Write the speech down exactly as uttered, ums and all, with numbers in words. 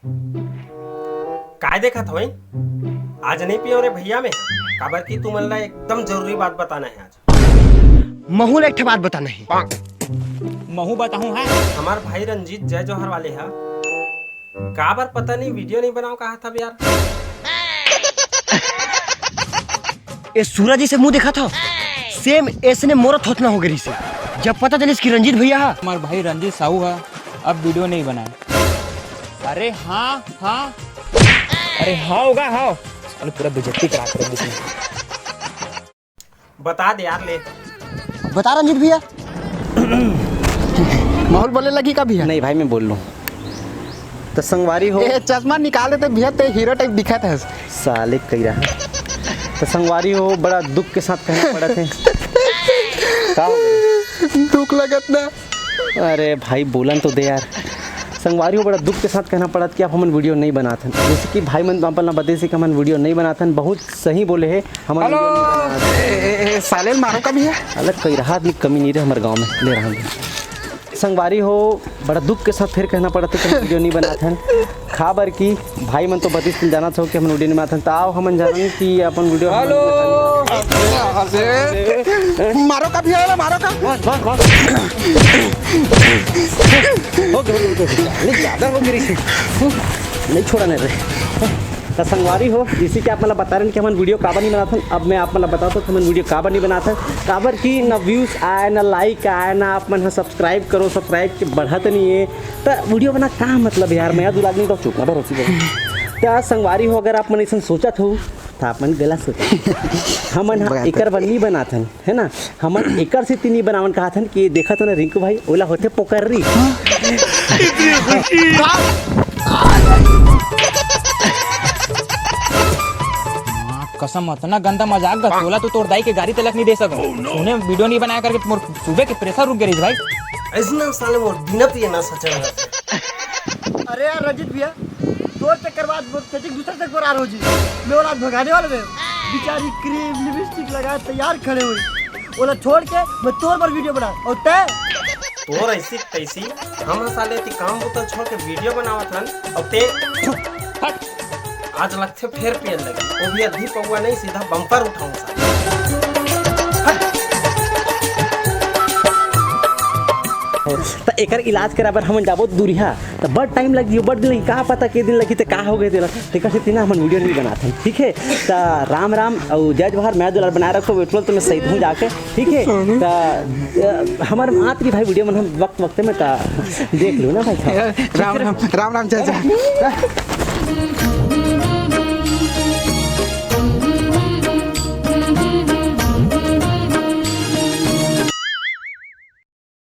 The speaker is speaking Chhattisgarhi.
काय देखत हवय? आज नहीं पियो रे भैया मैं, काबर कि तुमन ला एकदम जरूरी बात बताना है आज। महू ला एक ठे बात बताना है। महू बताहूँ है। हमार भाई रंजीत जय जोहार वाले हा, काबर पता नहीं वीडियो नहीं बनाओ कहा था यार। ए सूरज जी से मुंह देखा था, सेम ऐसने मोरा थोथना हो गई से, जब पता चलिस कि रंजीत भैया हा। हमार भाई रंजीत साहू हा, अब वीडियो नहीं बनाए। अरे हाँ, हाँ। अरे हाँ होगा, हाँ। साले पूरा बेइज्जती करा कर रख दी। बता दे यार, ले। बता रंजीत भैया। माहौल बोले लगी का भैया? नहीं भाई, मैं बोल लूँ। तो संगवारी हो। ए, चश्मा निकाल देते भैया, ते हीरो टाइप दिखत है। साले कही रहा। तो संगवारी हो, बड़ा दुख के साथ कहना पड़त है। का हो गया? दुख लगत ना। अरे भाई, बोलन तो दे यार। संगवारी हो, बड़ा दुख के साथ कहना पड़त कि आप हमन वीडियो नहीं बनात हन। जैसे कि भाई मन अपन ला बतेसे कि हमन वीडियो नहीं बनात हन, बहुत सही बोले हे। हमन हेलो। वीडियो नहीं बनात हन। ए, ए, ए, साले मारो का भैया? अलग कही रहा, आदमी कमी नहीं रहे हमारे गाँव में, ले रहा हूँ। संगवारी हो, बड़ा दुख के साथ फिर कहना पड़त हे कि हम वीडियो नहीं बनात हन। काबर कि भाई मन तो बतिस दिन जानत हो कि हमन वीडियो नहीं बनात हन, त आओ हमन जानन कि अपन वीडियो हेलो। मारो का भैया, मारो का। बस, बस, बस। हो गया, हो गया, हो गया। नहीं, ज्यादा हो गई। नहीं छोड़ा नहीं रे। त संगवारी हो, जैसे कि आप मन ला बता रहे हैं कि हमन वीडियो काबर नहीं बनात हन, अब मैं आप मन ला बताता हूँ कि हमन वीडियो काबर नहीं बनात हन। काबर कि ना व्यूज आए, ना लाइक आए, ना आप मन ह सब्सक्राइब करो, सब्सक्राइब के बढ़त नहीं है, त वीडियो बना का मतलब यार? मैं दुलाग नहीं तो चुप ना भरोसी करो। त संगवारी हो, अगर आप मन ऐसा सोचत हो, त आप मन गलत सोचत हो। हमन ह एकर बर नहीं बनात हन, है ना? हमन एकर सेती नहीं बनावन कहत हन कि देखत हो ना रिंकू भाई, ओला होथे पोकर्री। कसम, अतना गंदा मजाक गा, तोला तो तोर दाई के गारी तलक नहीं दे सकव। सुने, वीडियो नहीं बनाया करके मोर सुबह के प्रेशर रुक गए भाई। ऐसे ना साले मोर बिना पिए ना सचल। अरे यार रंजीत भैया, तोर चक्कर बाद मोर सेटिंग दूसरा से एक बार आ रही जी। मैं और आज भगाने वाला मैं। बेचारी क्रीम लिपस्टिक लगा तैयार खड़े हुई। ओला छोड़ के मैं तोर पर वीडियो बना। और तै? तोर ऐसी तैसी, हम साले ती काम बुता छोड़ के वीडियो बनावत हन। और ते चुप, हट। आज लगथे फेर पेल लगे, वो भी अद्धी पौवा नहीं, सीधा बम्पर उठाऊं साले। हट। त एकर इलाज कराबर हमन जाबो दूरिहा। त बड़ टाइम लग गयो, बड़ दिन लगी, का पता के दिन लगी, त का हो गए तेला, तेकर सेती ना हमन वीडियो नहीं बनात हन, ठीक है? त राम राम अउ जय जोहार, मैं दुलार बनाए रखो, वेटलो तो मैं सही हूँ जाके, ठीक है? त अ, हमर मातृ भाई वीडियो मन हम वक्त वक्त में त देख लो ना भाई साहब। राम राम, राम राम, जय जय।